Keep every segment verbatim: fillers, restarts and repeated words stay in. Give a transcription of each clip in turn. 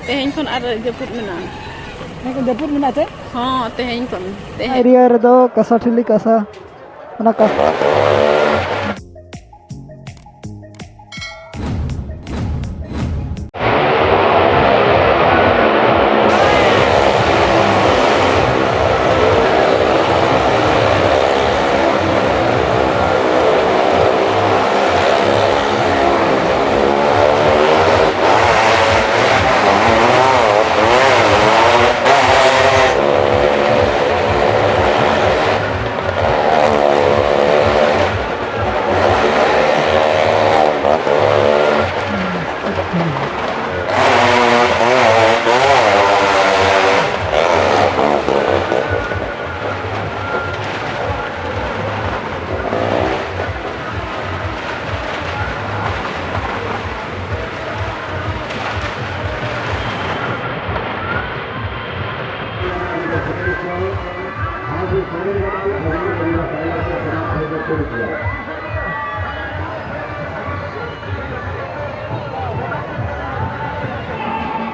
ᱛᱮᱦᱮᱧ ᱠᱷᱚᱱ ᱟᱨ ᱡᱟᱹᱯᱩᱫ ᱢᱮᱱᱟᱜᱼᱟ᱾ ᱛᱮᱦᱮᱧ ᱠᱷᱚᱱ ᱡᱟᱹᱯᱩᱫ ᱢᱮᱱᱟᱜᱼᱟ ᱪᱮ? ᱦᱚᱸ, ᱛᱮᱦᱮᱧ ᱠᱷᱚᱱ᱾ ᱛᱮᱦᱮᱧ᱾ ᱮᱨᱤᱭᱟ ᱨᱮᱫᱚ ᱠᱟᱥᱟ ᱴᱷᱤᱞᱤ ᱠᱟᱥᱟ, ᱚᱱᱟ ᱠᱟᱥᱟ᱾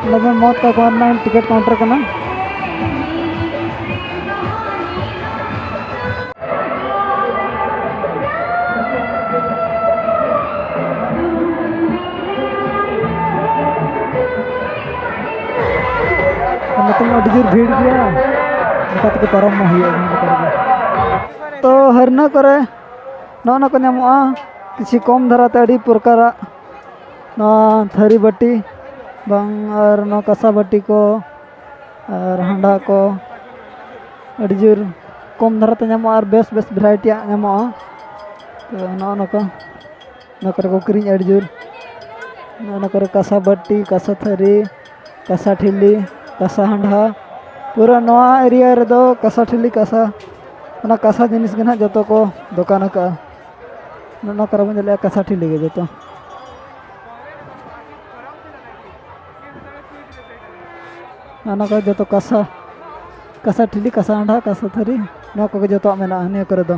ᱚᱸᱰᱮ ᱫᱚ ᱢᱚᱛ ᱠᱟᱠᱚ ᱨᱮᱱᱟᱜ ᱴᱤᱠᱤᱴ ᱠᱟᱣᱩᱱᱴᱟᱨ ᱠᱟᱱᱟ᱾ ᱱᱚᱛᱮ ᱢᱟ ᱟᱹᱰᱤ ᱡᱳᱨ ᱵᱷᱤᱲ ᱜᱮᱭᱟ, ᱚᱱᱠᱟ ᱛᱮᱜᱮ ᱯᱟᱨᱚᱢ ᱢᱟ ᱦᱩᱭᱩᱜᱼᱟ ᱡᱟᱦᱟᱸ ᱞᱮᱠᱟ ᱨᱮᱜᱮ᱾ ᱛᱚ ᱦᱟᱨᱱᱟ ᱠᱚᱨᱮ ᱱᱚᱜᱼᱚ ᱱᱚᱣᱟ ᱠᱚ ᱧᱟᱢᱚᱜᱼᱟ, ᱠᱤᱪᱷᱤ ᱠᱚᱢ ᱫᱷᱟᱨᱟ ᱛᱮ ᱟᱹᱰᱤ ᱯᱨᱚᱠᱟᱨᱟᱜ ᱱᱚᱣᱟ ᱛᱷᱟᱹᱨᱤ ᱵᱟᱹᱴᱤ ᱵᱟᱝ ᱟᱨ ᱱᱚᱣᱟ ᱠᱟᱸᱥᱟ ᱵᱟᱹᱴᱤ ᱠᱚ ᱟᱨ ᱦᱟᱸᱰᱟ ᱠᱚ ᱟᱹᱰᱤ ᱡᱳᱨ ᱠᱚᱢ ᱫᱷᱟᱨᱟ ᱛᱮ ᱧᱟᱢᱚᱜᱼᱟ ᱟᱨ ᱵᱮᱥ ᱵᱮᱥ ᱵᱷᱮᱨᱟᱭᱴᱤᱭᱟᱜ ᱧᱟᱢᱚᱜᱼᱟ᱾ ᱛᱚ ᱱᱚᱜᱼᱚ ᱱᱚᱝᱠᱟ ᱱᱚᱣᱟ ᱠᱚᱨᱮ ᱠᱚ ᱠᱤᱨᱤᱧ ᱟᱹᱰᱤ ᱡᱳᱨ᱾ ᱱᱚᱜᱼᱚ ᱱᱚᱣᱟ ᱠᱚᱨᱮ ᱠᱟᱸᱥᱟ ᱵᱟᱹᱴᱤ, ᱠᱟᱸᱥᱟ ᱛᱷᱟᱹᱨᱤ, ᱠᱟᱸᱥᱟ ᱴᱷᱤᱞᱤ, ᱠᱟᱸᱥᱟ ᱦᱟᱸᱰᱷᱟ, ᱯᱩᱨᱟᱹ ᱱᱚᱣᱟ ᱮᱨᱤᱭᱟ ᱨᱮᱫᱚ ᱠᱟᱸᱥᱟ ᱴᱷᱤᱞᱤ, ᱠᱟᱸᱥᱟ, ᱚᱱᱟ ᱠᱟᱸᱥᱟ ᱡᱤᱱᱤᱥ ᱜᱮ ᱱᱟᱦᱟᱜ ᱡᱚᱛᱚ ᱠᱚ ᱫᱚᱠᱟᱱ ᱟᱠᱟᱫᱼᱟ᱾ ᱱᱚᱜᱼᱚ ᱱᱚᱣᱟ ᱠᱚᱨᱮ ᱵᱚᱱ ᱧᱮᱞᱮᱫᱼᱟ ᱠᱟᱸᱥᱟ ᱴᱷᱤᱞᱤ ᱜᱮ ᱡᱚᱛᱚ᱾ ᱚᱱᱟ ᱠᱚ ᱡᱚᱛᱚ ᱠᱟᱸᱥᱟ, ᱠᱟᱸᱥᱟ ᱴᱷᱤᱞᱤ, ᱠᱟᱸᱥᱟ ᱦᱟᱸᱰᱷᱟ, ᱠᱟᱸᱥᱟ ᱛᱷᱟᱹᱨᱤ, ᱱᱚᱣᱟ ᱠᱚᱜᱮ ᱡᱚᱛᱚᱣᱟᱜ ᱢᱮᱱᱟᱜᱼᱟ ᱱᱤᱭᱟᱹ ᱠᱚᱨᱮ ᱫᱚ᱾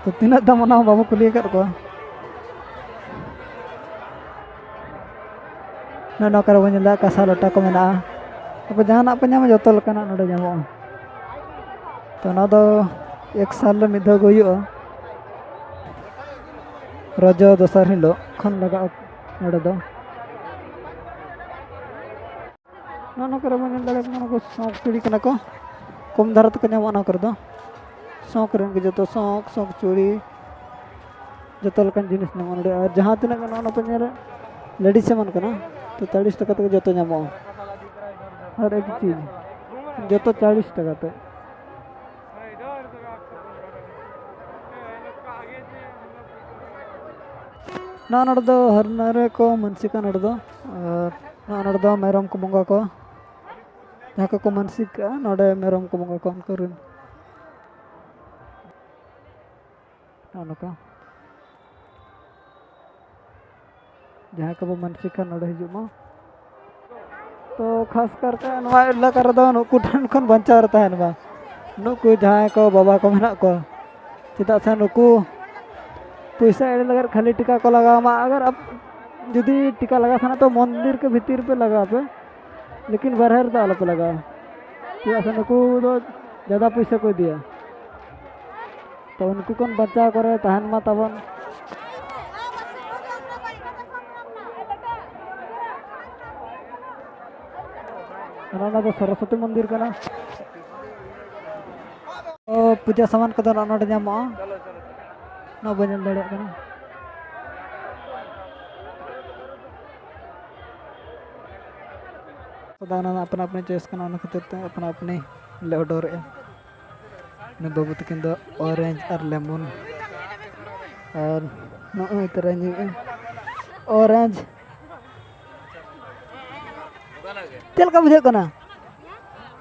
ᱛᱚ ᱛᱤᱱᱟᱹᱜ ᱫᱟᱢ ᱚᱱᱟ ᱦᱚᱸ ᱵᱟᱵᱚ ᱠᱩᱞᱤ ᱟᱠᱟᱫ ᱠᱚᱣᱟ᱾ ᱱᱚᱜᱼᱚ ᱱᱚᱣᱟ ᱠᱚᱨᱮ ᱵᱚᱱ ᱧᱮᱞ ᱫᱟ ᱠᱟᱸᱥᱟ ᱞᱚᱴᱟ ᱠᱚ ᱢᱮᱱᱟᱜᱼᱟ᱾ ᱟᱯᱮ ᱡᱟᱦᱟᱱᱟᱜ ᱯᱮ ᱧᱟᱢᱟ, ᱡᱚᱛᱚ ᱞᱮᱠᱟᱱᱟᱜ ᱱᱚᱰᱮ ᱧᱟᱢᱚᱜᱼᱟ᱾ ᱛᱚ ᱱᱚᱣᱟ ᱫᱚ ᱮᱠ ᱥᱟᱞ ᱨᱮ ᱢᱤᱫ ᱫᱷᱟᱣ ᱜᱮ ᱦᱩᱭᱩᱜᱼᱟ᱾ ᱨᱚᱡᱚ ᱫᱚᱥᱟᱨ ᱦᱤᱞᱳᱜ ᱠᱷᱚᱱ ᱞᱟᱜᱟᱜᱼᱟ ᱱᱚᱰᱮ ᱫᱚ᱾ ᱱᱚᱜᱼᱚ ᱱᱚᱣᱟ ᱠᱚᱨᱮ ᱵᱚᱱ ᱧᱮᱞ ᱫᱟᱲᱮᱭᱟᱜ ᱠᱟᱱᱟ, ᱱᱚᱣᱟ ᱠᱚ ᱥᱚᱸᱠ ᱪᱩᱲᱤ ᱠᱟᱱᱟ ᱠᱚ, ᱠᱚᱢ ᱫᱷᱟᱨᱟ ᱛᱮᱠᱚ ᱧᱟᱢᱚᱜᱼᱟ ᱱᱚᱣᱟ ᱠᱚᱨᱮ ᱫᱚ᱾ ᱥᱚᱸᱠ ᱨᱮᱱ ᱜᱮ ᱡᱚᱛᱚ, ᱥᱚᱸᱠ, ᱥᱚᱸᱠ ᱪᱩᱲᱤ, ᱡᱚᱛᱚ ᱞᱮᱠᱟᱱ ᱡᱤᱱᱤᱥ ᱧᱟᱢᱚᱜᱼᱟ ᱱᱚᱰᱮ᱾ ᱟᱨ ᱡᱟᱦᱟᱸ ᱛᱤᱱᱟᱹᱜ ᱜᱮ ᱱᱚᱜᱼᱚ ᱱᱚᱣᱟ ᱯᱮ ᱧᱮᱞᱮᱫ, ᱞᱮᱰᱤᱥ ᱥᱟᱢᱟᱱ ᱠᱟᱱᱟ, ᱛᱚ ᱪᱟᱞᱤᱥ ᱴᱟᱠᱟ ᱛᱮᱜᱮ ᱡᱚᱛᱚ ᱧᱟᱢᱚᱜᱼᱟ᱾ ᱦᱟᱨ ᱮᱠ ᱪᱤᱡᱽ ᱡᱚᱛᱚ ᱪᱟᱞᱤᱥ ᱴᱟᱠᱟ ᱛᱮ᱾ ᱱᱚᱜᱼᱚ ᱱᱚᱰᱮ ᱫᱚ ᱦᱟᱨᱱᱟ ᱨᱮᱠᱚ ᱢᱟᱹᱱᱥᱤᱠᱟ ᱱᱚᱰᱮ ᱫᱚ᱾ ᱟᱨ ᱱᱚᱜᱼᱚ ᱱᱚᱰᱮ ᱫᱚ ᱢᱮᱨᱚᱢ ᱠᱚ ᱵᱚᱸᱜᱟ ᱠᱚᱣᱟ᱾ ᱡᱟᱦᱟᱸ ᱠᱚᱠᱚ ᱢᱟᱹᱱᱥᱤᱠ ᱠᱟᱜᱼᱟ, ᱱᱚᱰᱮ ᱢᱮᱨᱚᱢ ᱠᱚ ᱵᱚᱸᱜᱟ ᱠᱚᱣᱟ ᱩᱱᱠᱩ ᱨᱮᱱ᱾ ᱱᱚᱜᱼᱚ ᱱᱚᱝᱠᱟ᱾ ᱡᱟᱦᱟᱸᱭ ᱠᱚᱵᱚ ᱢᱟᱹᱱᱥᱤᱠ ᱠᱷᱟᱱ ᱱᱚᱰᱮ ᱦᱤᱡᱩᱜ ᱢᱟ᱾ ᱛᱚ ᱠᱷᱟᱥ ᱠᱟᱨᱛᱮ ᱱᱚᱣᱟ ᱮᱞᱟᱠᱟ ᱨᱮᱫᱚ ᱱᱩᱠᱩ ᱴᱷᱮᱱ ᱠᱷᱚᱱ ᱵᱟᱧᱪᱟᱣ ᱨᱮ ᱛᱟᱦᱮᱱ ᱢᱟ᱾ ᱱᱩᱠᱩ ᱡᱟᱦᱟᱸᱭ ᱠᱚ ᱵᱟᱵᱟ ᱠᱚ ᱢᱮᱱᱟᱜ ᱠᱚᱣᱟ, ᱪᱮᱫᱟᱜ ᱥᱮ ᱱᱩᱠᱩ ᱯᱚᱭᱥᱟ ᱮᱲᱮ ᱞᱟᱹᱜᱤᱫ ᱠᱷᱟᱹᱞᱤ ᱴᱤᱠᱟ ᱠᱚ ᱞᱟᱜᱟᱣ ᱢᱟ᱾ ᱟᱜᱟᱨ ᱟᱯ-, ᱡᱩᱫᱤ ᱴᱤᱠᱟ ᱞᱟᱜᱟᱣ ᱥᱟᱱᱟ ᱯᱮ, ᱢᱚᱱᱫᱤᱨ ᱠᱮ ᱵᱷᱤᱛᱤᱨ ᱯᱮ ᱞᱟᱜᱟᱣ ᱯᱮ, ᱞᱮᱠᱤᱱ ᱵᱟᱨᱦᱮ ᱨᱮᱫᱚ ᱟᱞᱚᱯᱮ ᱞᱟᱜᱟᱣᱟ, ᱪᱮᱫᱟᱜ ᱥᱮ ᱱᱩᱠᱩ ᱫᱚ ᱡᱟᱫᱟ ᱯᱚᱭᱥᱟ ᱠᱚ ᱤᱫᱤᱭᱟ᱾ ᱛᱚ ᱩᱱᱠᱩ ᱠᱷᱚᱱ ᱵᱟᱧᱪᱟᱣ ᱠᱚᱨᱮ ᱛᱟᱦᱮᱱ ᱢᱟ ᱛᱟᱵᱚᱱ᱾ ᱚᱱᱟ, ᱚᱱᱟ ᱫᱚ ᱥᱚᱨᱚᱥᱚᱛᱤ ᱢᱚᱱᱫᱤᱨ ᱠᱟᱱᱟ᱾ ᱛᱚ ᱯᱩᱡᱟᱹ ᱥᱟᱢᱟᱱ ᱠᱚᱫᱚ ᱱᱚᱜᱼᱚ ᱱᱚᱰᱮ ᱧᱟᱢᱚᱜᱼᱟ, ᱱᱚᱣᱟ ᱵᱚᱱ ᱧᱮᱞ ᱫᱟᱲᱮᱭᱟᱜ ᱠᱟᱱᱟ᱾ ᱠᱚᱫᱚ ᱚᱱᱟ ᱫᱚ ᱟᱯᱱᱟ ᱟᱯᱱᱤ ᱪᱚᱭᱮᱥ ᱠᱟᱱᱟ, ᱚᱱᱟ ᱠᱷᱟᱹᱛᱤᱨ ᱛᱮ ᱟᱯᱱᱟ ᱟᱯᱱᱤ ᱞᱮ ᱚᱰᱟᱨᱮᱜᱼᱟ᱾ ᱱᱩᱭ ᱵᱟᱹᱵᱩ ᱛᱟᱹᱠᱤᱱ ᱫᱚ ᱚᱨᱮᱧᱡᱽ ᱟᱨ ᱞᱮᱢᱚᱱ, ᱟᱨ ᱱᱚᱜᱼᱚᱭ ᱛᱚᱨᱟᱧ ᱧᱩᱭᱮᱫᱼᱟ ᱚᱨᱮᱧᱡᱽ᱾ ᱪᱮᱫ ᱞᱮᱠᱟ ᱵᱩᱡᱷᱟᱹᱜ ᱠᱟᱱᱟ?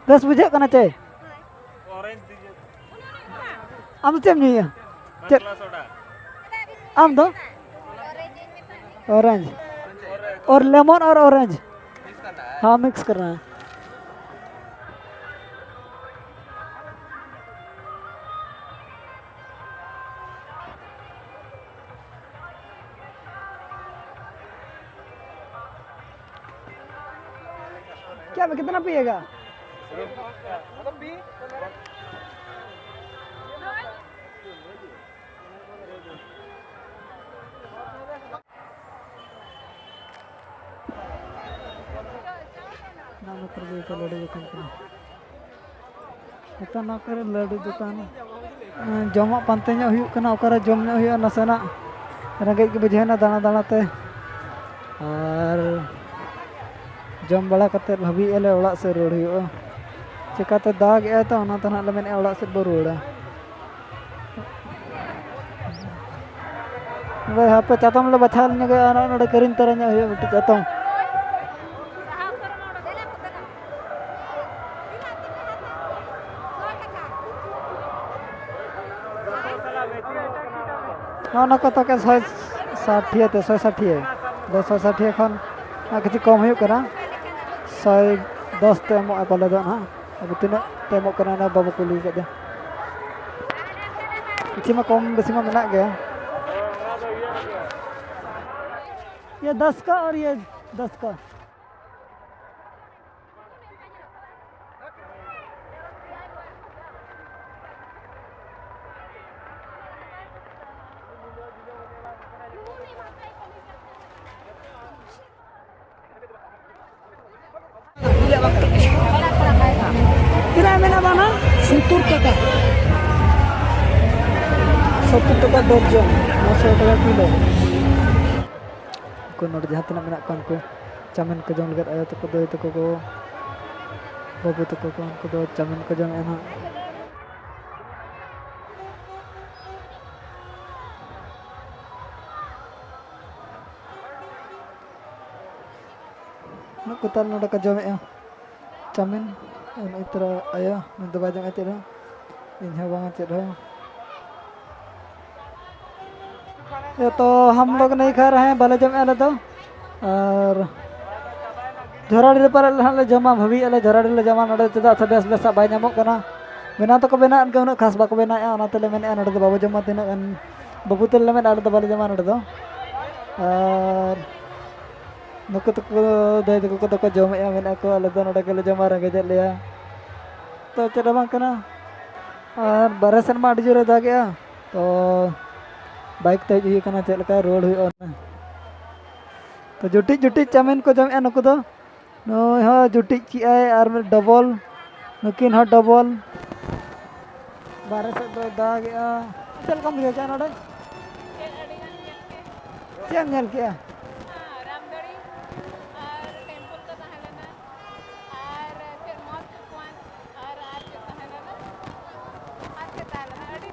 ᱵᱮᱥ ᱵᱩᱡᱷᱟᱹᱜ ᱠᱟᱱᱟ ᱪᱮ? ᱟᱢ ᱫᱚ ᱪᱮᱫ ᱮᱢ ᱧᱩᱭᱟ? ᱪᱮᱫ? ᱟᱢ ᱫᱚ? Orange. और लेमन और ऑरेंज. हाँ, मिक्स करना है. क्या, कितना पिएगा? ᱱᱚᱣᱟ ᱠᱚᱨᱮ ᱫᱚ ᱡᱚᱛᱚ ᱞᱟᱹᱰᱩ ᱫᱚᱠᱟᱱ ᱠᱟᱱᱟ᱾ ᱱᱤᱛᱚᱜ ᱱᱚᱣᱟ ᱠᱚᱨᱮ ᱞᱟᱹᱰᱩ ᱫᱚᱠᱟᱱ, ᱮᱸ, ᱡᱚᱢᱟᱜ ᱯᱟᱱᱛᱮ ᱧᱚᱜ ᱦᱩᱭᱩᱜ ᱠᱟᱱᱟ, ᱚᱠᱟᱨᱮ ᱡᱚᱢ ᱧᱚᱜ ᱦᱩᱭᱩᱜᱼᱟ ᱱᱟᱥᱮᱱᱟᱜ᱾ ᱨᱮᱸᱜᱮᱡ ᱜᱮ ᱵᱩᱡᱷᱟᱹᱣ ᱮᱱᱟ ᱫᱟᱬᱟ ᱫᱟᱬᱟ ᱛᱮ᱾ ᱟᱨ ᱡᱚᱢ ᱵᱟᱲᱟ ᱠᱟᱛᱮᱫ ᱵᱷᱟᱹᱵᱤᱭᱮᱫᱼᱟ ᱞᱮ ᱚᱲᱟᱜ ᱥᱮᱫ ᱨᱩᱣᱟᱹᱲ ᱦᱩᱭᱩᱜᱼᱟ᱾ ᱪᱮᱠᱟᱛᱮ ᱫᱟᱜ ᱮᱜᱼᱟᱭ ᱛᱚ, ᱚᱱᱟᱛᱮ ᱱᱟᱦᱟᱜ ᱞᱮ ᱢᱮᱱᱮᱫᱼᱟ ᱚᱲᱟᱜ ᱥᱮᱫ ᱵᱚ ᱨᱩᱣᱟᱹᱲᱟ᱾ ᱱᱚᱰᱮ ᱦᱟᱯᱮ ᱪᱟᱛᱚᱢ ᱞᱮ ᱵᱟᱪᱷᱟᱣ ᱧᱚᱜᱮᱜᱼᱟ, ᱱᱚᱜᱼᱚ ᱱᱚᱰᱮ ᱠᱤᱨᱤᱧ ᱛᱚᱨᱟ ᱧᱚᱜ ᱦᱩᱭᱩᱜᱼᱟ ᱢᱤᱫᱴᱤᱡ ᱪᱟᱛᱚᱢ᱾ ᱱᱚᱜᱼᱚ ᱱᱚᱣᱟ ᱠᱚ ᱛᱚᱠᱮ ᱥᱚᱭ ᱥᱟᱴᱷᱤᱭᱟᱹ ᱛᱮ, ᱥᱚᱭ ᱥᱟᱴᱷᱤᱭᱟᱹ᱾ ᱟᱫᱚ ᱥᱚᱭ ᱥᱟᱴᱷᱤᱭᱟᱹ ᱠᱷᱚᱱ ᱟᱨ ᱠᱤᱪᱷᱩ ᱠᱚᱢ ᱦᱩᱭᱩᱜ ᱠᱟᱱᱟ, ᱥᱚᱭ ᱫᱚᱥ ᱛᱮ ᱮᱢᱚᱜᱼᱟ ᱯᱟᱞᱮ ᱫᱚ ᱱᱟᱦᱟᱜ᱾ ᱟᱫᱚ ᱛᱤᱱᱟᱹᱜ ᱛᱮ ᱮᱢᱚᱜ ᱠᱟᱱᱟ ᱚᱱᱟ ᱵᱟᱵᱚ ᱠᱩᱞᱤ ᱠᱟᱫᱮᱭᱟ᱾ ᱠᱤᱪᱷᱩ ᱢᱟ ᱠᱚᱢ ᱵᱮᱥᱤ ᱢᱟ ᱢᱮᱱᱟᱜ ᱜᱮᱭᱟ᱾ ये दस का और ये दस का। ᱛᱤᱱᱟᱹᱜ ᱢᱮᱱᱟᱜ ᱵᱟᱝᱟ? ᱥᱚᱛᱛᱚᱨ ᱴᱟᱠᱟ᱾ ᱥᱚᱛᱛᱚᱨ ᱴᱟᱠᱟ ᱫᱚᱨᱡᱚᱱ, ᱱᱚᱥᱚ ᱴᱟᱠᱟ ᱠᱤᱞᱳ᱾ ᱩᱱᱠᱩ ᱱᱚᱰᱮ ᱡᱟᱦᱟᱸ ᱛᱤᱱᱟᱹᱜ ᱢᱮᱱᱟᱜ ᱠᱚᱣᱟ, ᱩᱱᱠᱩ ᱪᱟᱣᱢᱤᱱ ᱠᱚ ᱡᱚᱢ ᱞᱟᱹᱜᱤᱫ ᱟᱭᱳ ᱛᱟᱠᱚ, ᱫᱟᱹᱭ ᱛᱟᱠᱚ ᱠᱚ, ᱵᱟᱹᱵᱩ ᱛᱟᱠᱚ ᱠᱚ, ᱩᱱᱠᱩ ᱫᱚ ᱪᱟᱣᱢᱤᱱ ᱠᱚ ᱡᱚᱢᱮᱫᱼᱟ ᱱᱟᱦᱟᱜ᱾ ᱱᱩᱠᱩ ᱛᱟᱞ ᱱᱚᱰᱮ ᱠᱚ ᱡᱚᱢᱮᱫᱼᱟ ᱪᱟᱣᱢᱤᱱ᱾ ᱱᱩᱭ ᱛᱚᱨᱟ ᱟᱭᱳ, ᱱᱩᱭ ᱫᱚ ᱵᱟᱭ ᱡᱚᱢᱮᱫᱼᱟ ᱪᱮᱫ ᱦᱚᱸ, ᱤᱧ ᱦᱚᱸ ᱵᱟᱝᱟ ᱪᱮᱫ ᱦᱚᱸ᱾ ये तो हम लोग नहीं खा रहे हैं, ᱵᱟᱞᱮ ᱡᱚᱢᱮᱫᱼᱟ ᱟᱞᱮ ᱫᱚ᱾ ᱟᱨ ᱡᱷᱚᱨᱟᱰᱤ ᱨᱮ ᱯᱟᱞᱮᱫ ᱱᱟᱦᱟᱜ ᱞᱮ ᱡᱚᱢᱟ, ᱵᱷᱟᱹᱵᱤᱭᱮᱫᱼᱟ ᱞᱮ ᱡᱷᱚᱨᱟᱰᱤ ᱨᱮᱞᱮ ᱡᱚᱢᱟ ᱱᱚᱰᱮ, ᱪᱮᱫᱟᱜ ᱥᱮ ᱵᱮᱥ ᱵᱮᱥᱟᱜ ᱵᱟᱭ ᱧᱟᱢᱚᱜ ᱠᱟᱱᱟ᱾ ᱵᱮᱱᱟᱣ ᱛᱮᱠᱚ ᱵᱮᱱᱟᱣᱮᱫ ᱜᱮᱭᱟ, ᱩᱱᱟᱹᱜ ᱠᱷᱟᱥ ᱵᱟᱠᱚ ᱵᱮᱱᱟᱣᱮᱫᱼᱟ, ᱚᱱᱟ ᱛᱮᱞᱮ ᱢᱮᱱᱮᱫᱼᱟ ᱱᱚᱰᱮ ᱫᱚ ᱵᱟᱵᱚ ᱡᱚᱢᱟ᱾ ᱛᱤᱱᱟᱹᱜ ᱜᱟᱱ ᱵᱟᱹᱵᱩ ᱛᱟᱞᱮ ᱞᱮ ᱢᱮᱱᱮᱫᱼᱟ, ᱟᱞᱮ ᱫᱚ ᱵᱟᱞᱮ ᱡᱚᱢᱟ ᱱᱚᱰᱮ ᱫᱚ᱾ ᱟᱨ ᱱᱩᱠᱩ ᱛᱟᱠᱚ, ᱫᱟᱹᱭ ᱛᱟᱠᱚ ᱠᱚᱫᱚ ᱠᱚ ᱡᱚᱢᱮᱜᱼᱟ, ᱢᱮᱱᱮᱜᱼᱟ ᱠᱚ, "ᱟᱞᱮ ᱫᱚ ᱱᱚᱰᱮ ᱜᱮᱞᱮ ᱡᱚᱢᱟ, ᱨᱮᱸᱜᱮᱡᱮᱫ ᱞᱮᱭᱟ᱾" ᱛᱚ ᱪᱮᱫ ᱦᱚᱸ ᱵᱟᱝ ᱠᱟᱱᱟ᱾ ᱟᱨ ᱵᱟᱨᱦᱮ ᱥᱮᱱ ᱢᱟ ᱟᱹᱰᱤ ᱡᱳᱨᱮ ᱫᱟᱜᱮᱜᱼᱟ, ᱛᱚ ᱵᱟᱭᱤᱠ ᱛᱮ ᱦᱮᱡ ᱦᱩᱭ ᱠᱟᱱᱟ, ᱪᱮᱫ ᱞᱮᱠᱟ ᱨᱩᱣᱟᱹᱲ ᱦᱩᱭᱩᱜᱼᱟ ᱚᱱᱟ᱾ ᱛᱚ ᱡᱩᱴᱤᱡ ᱡᱩᱴᱤᱡ ᱪᱟᱣᱢᱤᱱ ᱠᱚ ᱡᱚᱢᱮᱜᱼᱟ ᱱᱩᱠᱩ ᱫᱚ᱾ ᱱᱩᱭ ᱦᱚᱸ ᱡᱩᱴᱤᱡ ᱠᱮᱜᱼᱟᱭ ᱟᱨ ᱢᱤᱫ ᱰᱚᱵᱚᱞ, ᱱᱩᱠᱤᱱ ᱦᱚᱸ ᱰᱚᱵᱚᱞ᱾ ᱵᱟᱨᱦᱮ ᱥᱮᱫ ᱫᱚᱭ ᱫᱟᱜᱮᱜᱼᱟ᱾ ᱪᱮᱫ ᱞᱮᱠᱟᱢ ᱵᱩᱡᱷᱟᱹᱣ ᱠᱮᱜᱼᱟ ᱱᱚᱰᱮ? ᱪᱮᱫ ᱮᱢ ᱧᱮᱞ ᱠᱮᱜᱼᱟ? ᱟᱨ ᱪᱮᱫ ᱢᱚᱡᱽ ᱟᱨ ᱪᱮᱫ ᱛᱟᱦᱮᱸ ᱞᱮᱱᱟ? ᱟᱨ ᱪᱮᱫ ᱛᱟᱦᱮᱸ ᱞᱮᱱᱟ?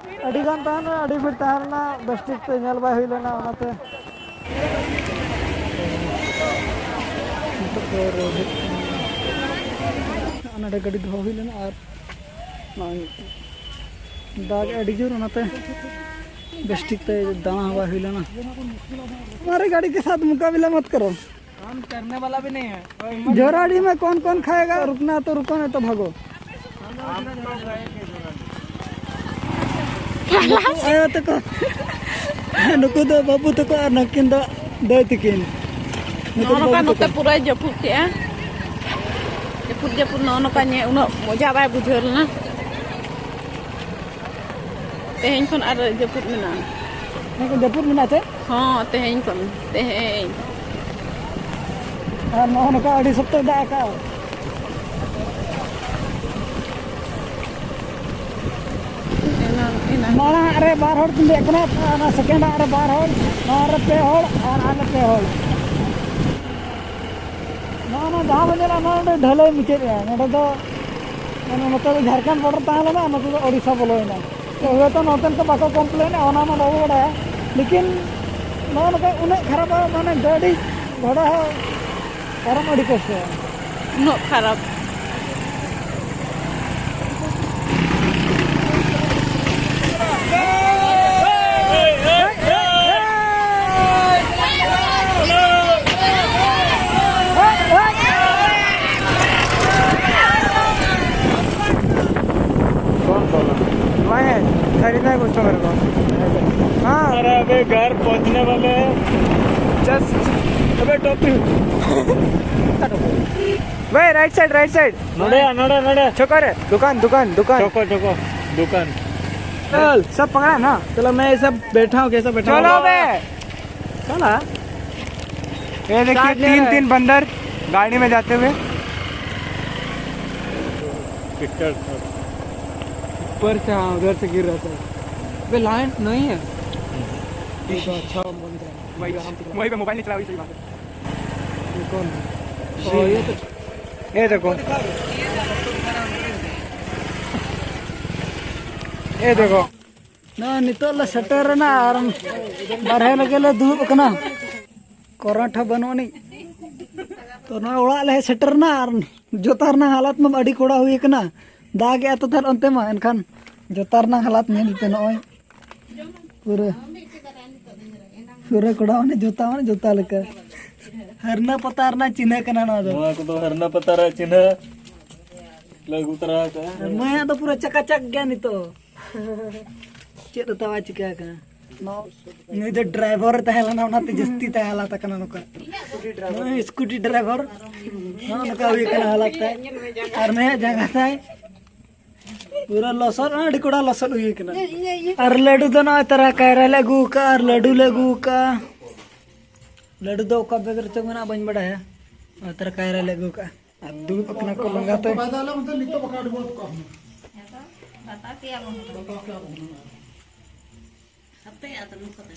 ᱟᱹᱰᱤ ᱜᱟᱱ ᱛᱟᱦᱮᱸ ᱞᱮᱱᱟ, ᱟᱹᱰᱤ ᱵᱷᱤᱲ ᱛᱟᱦᱮᱸ ᱞᱮᱱᱟ, ᱵᱮᱥ ᱴᱷᱤᱠ ᱛᱮ ᱧᱮᱞ ᱵᱟᱭ ᱦᱩᱭ ᱞᱮᱱᱟ, ᱚᱱᱟᱛᱮ᱾ ᱱᱤᱛᱚᱜ ᱫᱚ ᱨᱩᱣᱟᱹᱲ ᱦᱮᱡ ᱠᱟᱱᱟ᱾ ᱱᱚᱰᱮ ᱜᱟᱹᱰᱤ ᱫᱚᱦᱚ ᱦᱩᱭ ᱞᱮᱱᱟ ᱟᱨ ᱱᱚᱜᱼᱚᱭ ᱫᱟᱜ ᱟᱹᱰᱤ ᱡᱳᱨ, ᱚᱱᱟᱛᱮ ᱵᱮᱥ ᱴᱷᱤᱠ ᱛᱮ ᱫᱟᱬᱟ ᱦᱚᱸ ᱵᱟᱭ ᱦᱩᱭ ᱞᱮᱱᱟ᱾ हमारे गाड़ी के साथ मुकाबला मत करो। हम करने वाला भी नहीं है। जोराड़ी में कौन कौन खाएगा? रुकना तो रुको, नहीं तो भागो। ᱱᱩᱠᱩ ᱟᱭᱳ ᱛᱟᱠᱚ, ᱱᱩᱠᱩ ᱫᱚ ᱵᱟᱹᱵᱩ ᱛᱟᱠᱚ ᱟᱨ ᱱᱩᱠᱤᱱ ᱫᱚ ᱫᱟᱹᱭ ᱛᱟᱹᱠᱤᱱ᱾ ᱱᱩᱠᱩ ᱫᱚ ᱱᱚᱜᱼᱚ ᱱᱚᱝᱠᱟ ᱵᱟᱹᱵᱩ ᱱᱚᱛᱮ ᱛᱟᱠᱚ᱾ ᱯᱩᱨᱟᱹᱭ ᱡᱟᱹᱯᱩᱫ ᱠᱮᱜᱼᱟ᱾ ᱡᱟᱹᱯᱩᱫ ᱡᱟᱹᱯᱩᱫ ᱱᱚᱜᱼᱚ ᱱᱚᱝᱠᱟ ᱧᱮ-, ᱩᱱᱟᱹᱜ ᱢᱚᱡᱟ ᱵᱟᱭ ᱵᱩᱡᱷᱟᱹᱣ ᱞᱮᱱᱟ᱾ ᱛᱮᱦᱮᱧ ᱠᱷᱚᱱ ᱟᱨ ᱡᱟᱹᱯᱩᱫ ᱢᱮᱱᱟᱜᱼᱟ᱾ ᱛᱮᱦᱮᱧ ᱠᱷᱚᱱ ᱡᱟᱹᱯᱩᱫ ᱢᱮᱱᱟᱜᱼᱟ ᱪᱮ? ᱦᱚᱸ, ᱛᱮᱦᱮᱧ ᱠᱷᱚᱱ, ᱛᱮᱦᱮᱧ᱾ ᱟᱨ ᱱᱚᱜᱼᱚ ᱱᱚᱝᱠᱟ ᱟᱹᱰᱤ ᱥᱚᱠᱛᱚᱭ ᱫᱟᱜ ᱟᱠᱟᱫᱼᱟ᱾ ᱮᱱᱟᱱ, ᱮᱱᱟᱱ᱾ ᱢᱟᱲᱟᱝ ᱨᱮ ᱵᱟᱨ ᱦᱚᱲ ᱠᱤᱱ ᱫᱮᱡ ᱠᱟᱱᱟ, ᱚᱱᱟ ᱥᱮᱠᱮᱱᱰ ᱟᱜ ᱨᱮ ᱵᱟᱨ ᱦᱚᱲ, ᱱᱚᱣᱟ ᱨᱮ ᱯᱮ ᱦᱚᱲ ᱟᱨ ᱟᱞᱮ ᱯᱮ ᱦᱚᱲ᱾ ᱱᱚᱜᱼᱚ ᱱᱚᱣᱟ ᱡᱟᱦᱟᱸ ᱵᱚᱱ ᱧᱮᱞᱟ, ᱱᱚᱣᱟ ᱱᱚᱰᱮ ᱰᱷᱟᱹᱞᱟᱹᱭ ᱢᱩᱪᱟᱹᱫ ᱮᱱᱟ᱾ ᱱᱚᱰᱮ ᱫᱚ, ᱢᱟᱱᱮ, ᱱᱚᱛᱮ ᱫᱚ ᱡᱷᱟᱲᱠᱷᱚᱸᱰ ᱵᱚᱰᱟᱨ ᱛᱟᱦᱮᱸ ᱞᱮᱱᱟ, ᱱᱚᱛᱮ ᱫᱚ ᱳᱰᱤᱥᱟ ᱵᱚᱞᱚᱭᱮᱱᱟ᱾ ᱛᱚ ᱦᱳᱭᱛᱳ ᱱᱚᱛᱮᱱ ᱠᱚ ᱵᱟᱠᱚ ᱠᱚᱢᱯᱞᱮᱱᱟ, ᱚᱱᱟ ᱢᱟ ᱵᱟᱵᱚ ᱵᱟᱲᱟᱭᱟ, ᱞᱮᱠᱤᱱ ᱱᱚᱜᱼᱚ ᱱᱚᱝᱠᱟ ᱩᱱᱟᱹᱜ ᱠᱷᱟᱨᱟᱯᱟ, ᱢᱟᱱᱮ, ᱜᱟᱹᱰᱤ ᱜᱷᱚᱲᱟ ᱦᱚᱸ ᱯᱟᱨᱚᱢ ᱟᱹᱰᱤ ᱠᱚᱥᱴᱚ᱾ ᱩᱱᱟᱹᱜ ᱠᱷᱟᱨᱟᱯ᱾ कौन बोला? मैं खरीदना है कुछ तो मेरे को। हाँ। अरे, अबे घर पहुंचने वाले हैं। जस्ट ᱵᱷᱟᱭ, ᱨᱟᱭᱤᱴ ᱥᱟᱭᱤᱰ, ᱨᱟᱭᱤᱴ ᱥᱟᱭᱤᱰ᱾ ᱱᱚᱰᱮ, ᱱᱚᱰᱮ, ᱱᱚᱰᱮ᱾ ᱪᱷᱚᱠᱚ ᱨᱮ, ᱫᱚᱠᱟᱱ, ᱫᱚᱠᱟᱱ, ᱫᱚᱠᱟᱱ᱾ ᱪᱷᱚᱠᱚ, ᱪᱷᱚᱠᱚ, ᱫᱚᱠᱟᱱ᱾ ᱪᱚᱞ, ᱥᱟᱵ ᱯᱟᱠᱲᱟ ᱱᱟ᱾ ᱪᱚᱞᱚ, ᱢᱮ ᱥᱟᱵ ᱵᱮᱴᱷᱟ ᱦᱩᱸ, ᱠᱮᱥᱟ ᱵᱮᱴᱷᱟ ᱪᱚᱞᱚ ᱦᱩᱸ᱾ ᱵᱮ᱾ ᱪᱚᱞᱟ। ये देखिए, तीन तीन बंदर गाड़ी में जाते हुए। पिक्चर। ऊपर से, हाँ, उधर से गिर रहा था। अबे, लाइन नहीं है। तो अच्छा बन जाएगा। वही, वही पे मोबाइल नहीं चला, वही सही बात है। ये कौन है? ओ, ये तो ये देखो। ये देखो। ᱱᱚᱜᱼᱚᱭ ᱱᱤᱛᱚᱜ ᱞᱮ ᱥᱮᱴᱮᱨ ᱮᱱᱟ ᱟᱨ ᱵᱟᱨᱦᱮ ᱨᱮᱜᱮ ᱞᱮ ᱫᱩᱲᱩᱵ ᱟᱠᱟᱱᱟ᱾ ᱠᱚᱨᱮᱱᱴ ᱦᱚᱸ ᱵᱟᱹᱱᱩᱜ ᱟᱹᱱᱤᱡ᱾ ᱛᱚ ᱱᱚᱜᱼᱚᱭ ᱚᱲᱟᱜ ᱞᱮ ᱦᱮᱡ ᱥᱮᱴᱮᱨ ᱮᱱᱟ ᱟᱨ ᱡᱩᱛᱟ ᱨᱮᱱᱟᱜ ᱦᱟᱞᱚᱛ ᱢᱟ ᱟᱹᱰᱤ ᱠᱚᱲᱟ ᱦᱩᱭ ᱟᱠᱟᱱᱟ᱾ ᱫᱟᱜ ᱮᱜᱼᱟ ᱛᱚ ᱛᱟᱦᱞᱮ ᱚᱱᱛᱮ ᱢᱟ, ᱮᱱᱠᱷᱟᱱ ᱡᱩᱛᱟ ᱨᱮᱱᱟᱜ ᱦᱟᱞᱚᱛ ᱧᱮᱞ ᱯᱮ ᱱᱚᱜᱼᱚᱭ᱾ ᱯᱩᱨᱟᱹ, ᱯᱩᱨᱟᱹ ᱠᱚᱲᱟ ᱢᱟᱱᱮ ᱡᱩᱛᱟ ᱢᱟᱱᱮ ᱡᱩᱛᱟ ᱞᱮᱠᱟ᱾ ᱦᱟᱹᱨᱱᱟᱹ ᱯᱟᱛᱟ ᱨᱮᱱᱟᱜ ᱪᱤᱱᱦᱟᱹ ᱠᱟᱱᱟ ᱱᱚᱣᱟ ᱫᱚ᱾ ᱱᱚᱣᱟ ᱠᱚᱫᱚ ᱦᱟᱹᱨᱱᱟᱹ ᱯᱟᱛᱟ ᱨᱮᱭᱟᱜ ᱪᱤᱱᱦᱟᱹ ᱞᱮ ᱟᱹᱜᱩ ᱛᱚᱨᱟ ᱟᱠᱟᱫᱼᱟ᱾ ᱟᱨ ᱢᱟᱹᱭᱟᱜ ᱫᱚ ᱯᱩᱨᱟᱹ ᱪᱟᱠᱟᱪᱟᱠ ᱜᱮᱭᱟ ᱱᱤᱛᱚᱜ᱾ ᱪᱮᱫ ᱦᱚᱸ ᱛᱟᱣᱟ ᱪᱤᱠᱟᱹ ᱟᱠᱟᱱᱟ᱾ ᱱᱚ-, ᱱᱩᱭ ᱫᱚ ᱰᱨᱟᱭᱵᱷᱟᱨ ᱮ ᱛᱟᱦᱮᱸ ᱞᱮᱱᱟ, ᱚᱱᱟᱛᱮ ᱡᱟᱹᱥᱛᱤ ᱛᱟᱭ ᱦᱟᱞᱟᱛ ᱟᱠᱟᱱᱟ ᱱᱚᱝᱠᱟ᱾ ᱱᱩᱭ ᱥᱠᱩᱴᱤ ᱰᱨᱟᱭᱵᱷᱟᱨ, ᱱᱚᱜᱼᱚ ᱱᱚᱝᱠᱟ ᱦᱩᱭ ᱟᱠᱟᱱᱟ ᱦᱟᱞᱟᱛ ᱛᱟᱭ᱾ ᱟᱨ ᱱᱩᱭᱟᱜ ᱡᱟᱸᱜᱟ ᱛᱟᱭ ᱯᱩᱨᱟᱹ ᱞᱚᱥᱚᱫ, ᱟᱹᱰᱤ ᱠᱚᱲᱟ ᱞᱚᱥᱚᱫ ᱦᱩᱭ ᱟᱠᱟᱱᱟ᱾ ᱟᱨ ᱞᱟᱹᱰᱩ ᱫᱚ ᱱᱚᱜᱼᱚᱭ ᱛᱟᱨᱟ ᱠᱟᱭᱨᱟ ᱞᱮ ᱟᱹᱜᱩ ᱟᱠᱟᱫᱼᱟ, ᱟᱨ ᱞᱟᱹᱰᱩ ᱞᱮ ᱟᱹᱜᱩ ᱟᱠᱟᱫᱼᱟ᱾ ᱞᱟᱹᱰᱩ ᱫᱚ ᱚᱠᱟ ᱵᱮᱜᱽ ᱨᱮᱪᱚ ᱢᱮᱱᱟᱜᱼᱟ, ᱵᱟᱹᱧ ᱵᱟᱰᱟᱭᱟ᱾ ᱱᱚᱜᱼᱚᱭ ᱛᱟᱨᱟ ᱠᱟᱭᱨᱟ ᱞᱮ ᱟᱹᱜᱩ ᱟᱠᱟᱫᱼᱟ᱾ ᱟᱨ ᱫᱩᱲᱩᱵ ᱟᱠᱟᱱᱟ ᱠᱚ ᱞᱟᱸᱜᱟ ᱛᱮ᱾ ᱦᱟᱯᱮ ᱟᱫᱚ ᱱᱚᱝᱠᱟ ᱛᱮ᱾